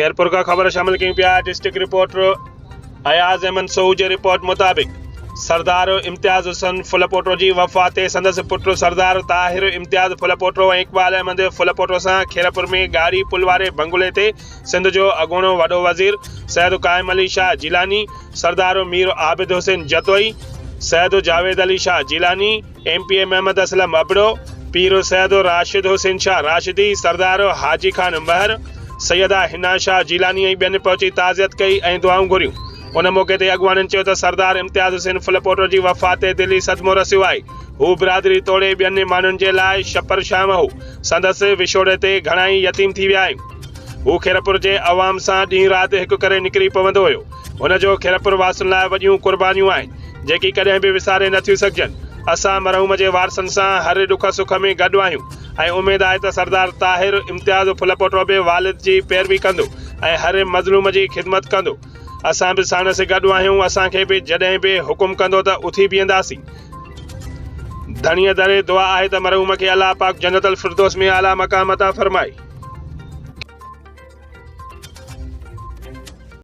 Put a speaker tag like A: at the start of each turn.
A: خيرپور کان خبر شامل ڪيون پيا ڊسٽرڪٽ رپورٽر اياز احمد سهو جي رپورٽ مطابق سردار امتياز حسين ڦلپوٽو جي وفات تي سندس پٽ سردار طاهر امتياز ڦلپوٽو ۽ اقبال احمد ڦلپوٽو سان خيرپور ۾ ڳاڙهي پل واري بنگلي تي سنڌ جو اڳوڻو وڏو وزير سيد قائم علي شاهه جيلاني، سردار Mir Abid Hussain Jatoi, Syed Javed Ali Shah Jilani, M P A Muhammad Aslam Abro, Pir Syed Rashid Hussain Shah Rashdi, Sardar Haji Khan Mahar, Syeda Hina Shah Jilani ۽ ٻين پهچي تعزيت ڪئي ۽ دعائون گهريون. ان موقعي تي اڳواڻن چيو ته سردار امتياز حسين ڦلپوٽو جي وفات تي دلي صدمو رسيو آهي، هو برادري توڙي ٻين ماڻهن جي لاء شپر شام هو، سندس وڇوڙي تي گهڻائي يتيم ٿي ويا آهيون. هو خيرپور جي عوام سان ڏينهن رات هڪ ڪري نڪري پوندو هيو. هن جو خيرپور واسين لاء وڏيون قربانيون آهن، جيڪي ڪڏهن به وساري نه ٿيون سگهجن. اسان مرحوم جي وارثن سان هر ڏک سک ۾ گڏ آهيون ۽ اميد آهي ته سردار طاهر امتياز ڦلپوٽو به والد جي پيروي ڪندو ۽ هر مظلوم جي خدمت ڪندو. اسان به ساڻس گڏ آهيون، اسان کي به جڏهن به حڪم ڪندو ته اٿي بيهنداسين. ڌڻيء در دعا آهي ته مرحوم کي الله پاڪ جنت الفردوس ۾ اعليٰ مقام عطا فرمائي.